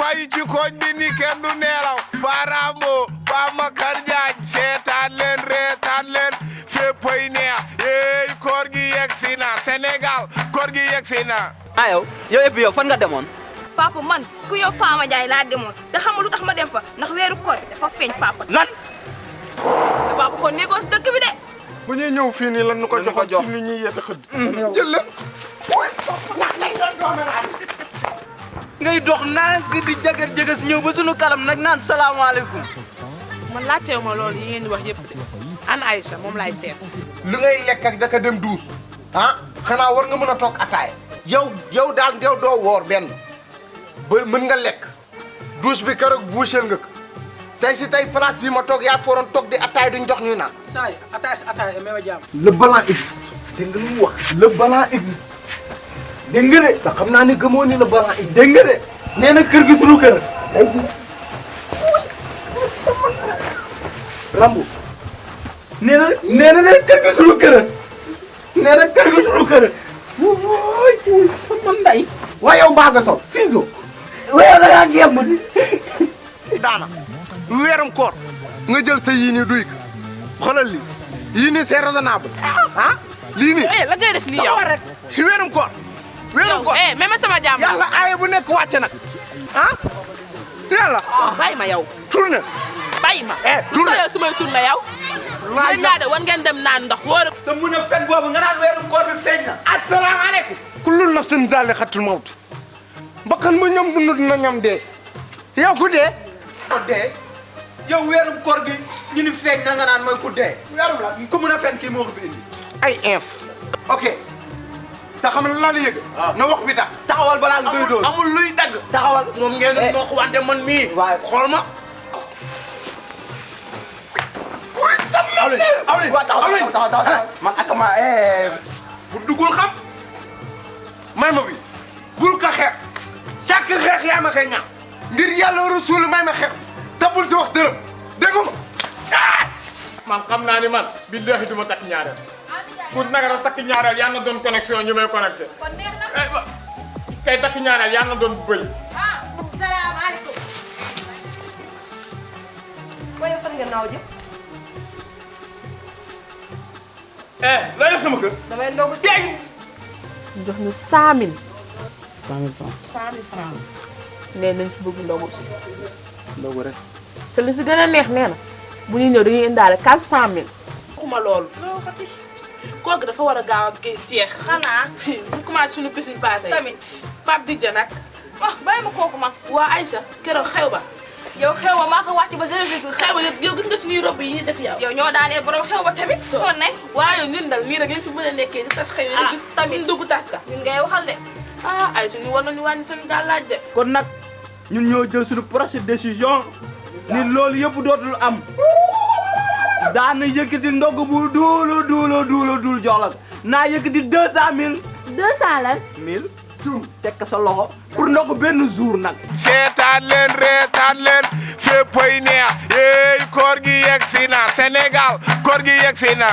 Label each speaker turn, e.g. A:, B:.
A: fay ci koñ bi ni kenn du neelaw Parambo Pa Makar Jaañ seetaan leen reetaan leen féppay neex yeey koor gi yegsi na Sénégal koor gi yegsi na
B: yow et puis yow fan nga demoon
C: papa man ku yow Fama Ndiaye laa demoon te xam nga lu tax ma dem fa ndax weeru koor bi dafa feeñ papa
B: lan
C: te papa kon négoce dëkk bi de
A: bu ñuy ñëw fii nii lan nu ko joxoon ci lu ñuy yete xëdd jël leen
B: ngay dox nank di jagar jëgas ñëw ba sunu kalam nag naan salaamaaleykum
D: man laajteewu ma loolu yi ngeen di wax yëpp de an Aïcha moom laay seet.
E: lu ngay lekk ak daka dem duus ah xanaa war nga mën a toog ataaya yow daal yow doo woor benn ba mën nga lekk duus bi keroog buuseel nga ko tey si tey place bi ma toog yaa fooroon toog di ataaya duñ jox ñuy naan.
F: saa yi ataaya may ma jàmm.
E: le blanc existe dégg nga lu mu wax le blanc existe dégg nga de te xam naa ni gëmoo ni le blanc existe dégg nga de nee na kër gi sunu kër day ji Rambo nee na kër gi sunu kër nee na kër gi sunu kër wóoy sama nday waaye yow baa nga sol fiso waaye da ngaa gémm di daana weeram koor nga jël sa yii nii duy ko xoolal lii yii nii c'est raisonnable ah lii nii
D: la ngay def nii yow
E: rek si weeram koor weeram koor
D: même ma sama jàmm.
E: yàlla aaye bu nekk wàcce nag ah yàlla
D: bàyyi ma yow.
E: tourné
D: bàyyi ma.
E: tourné
D: yow su may tourné yow.
E: laaj
D: ñaa de war ngeen dem naan ndox wóor.
B: sa mun a fen boobu nga naan weeru koor bi feeñ na
E: asalaamaaleykum kullu nafsin zaa'iqatul mawt bakkan bu ñam dund na ñam dee yow ku dee
B: ko dee yow weeru koor gi ñu ni feeñ na nga naan mooy ku dee weeru la ku mun a fen kii moo ko fi indi
E: ay inf ok te xam ne la yëg na wax bi tax
B: taxawal balaa nga koy dóor
E: amul luy dagg
B: taxawal
F: moom ngeen di ndox wante man mii.
B: waaye
E: xool ma
B: taxaw man ak ma
E: bu duggul xam may ma bi bul ko xeex chaque xeex yaa ma koy ñaan ngir yàlla rasul may ma xeex te bul si wax dërëm dégg nga
F: man xam naa ni man billahi du ma takk ñaareel. pour naka la takk ñaareel yaa na doon connexion ñu may connecté.
C: kon neex na
F: kay takk ñaareel yaa na doon bëy.
C: salaamaaleykum waaye fan nga naaw jëm
B: looy def sama kër
C: damay ndogu si
D: jox ñu 100000.
B: 100 000 francs
D: 100000 francs. nee nañ fi bëgg ndogu si.
B: ndogu rek
D: te li si gën a neex nee na bu ñuy ñëw dañuy indaale 400000. waxuma loolu. kooku dafa war a gaaw a jeex.
C: xanaa
D: bu commencé suñu piscine ba tey.
C: tamit
D: Pape Didja nag.
C: bàyyi ma kooku man
D: waa Aïcha keroog xew ba.
C: yow xew ma maa ko wàcc ba 0,5
D: xew ba yow gis nga suñuy rob yi ñuy def yow.
C: yow ñoo daanee borom xew ba tamit kon ne
D: waaye ñun dal nii rek lañ fi mën a nekkee di tas xew yi rek.
C: tamit
D: suñu dugg tas ka.
C: ñun ngay waxal de
D: Aïcha ñu war nañu wàññi suñu gàllaaj de.
B: kon nag ñun ñoo jël suñu prochaine décision ni loolu yëpp dootul am daana yëkkati ndog bu duulu jox la naa yëkkati 200000
C: 200 lan
B: 1000 tekk sa loxo pour ndog benn jour nag
A: seetaan leen reetaan leen féppay neex yeey koor gi yegsi na Sénégal koor gi yegsi na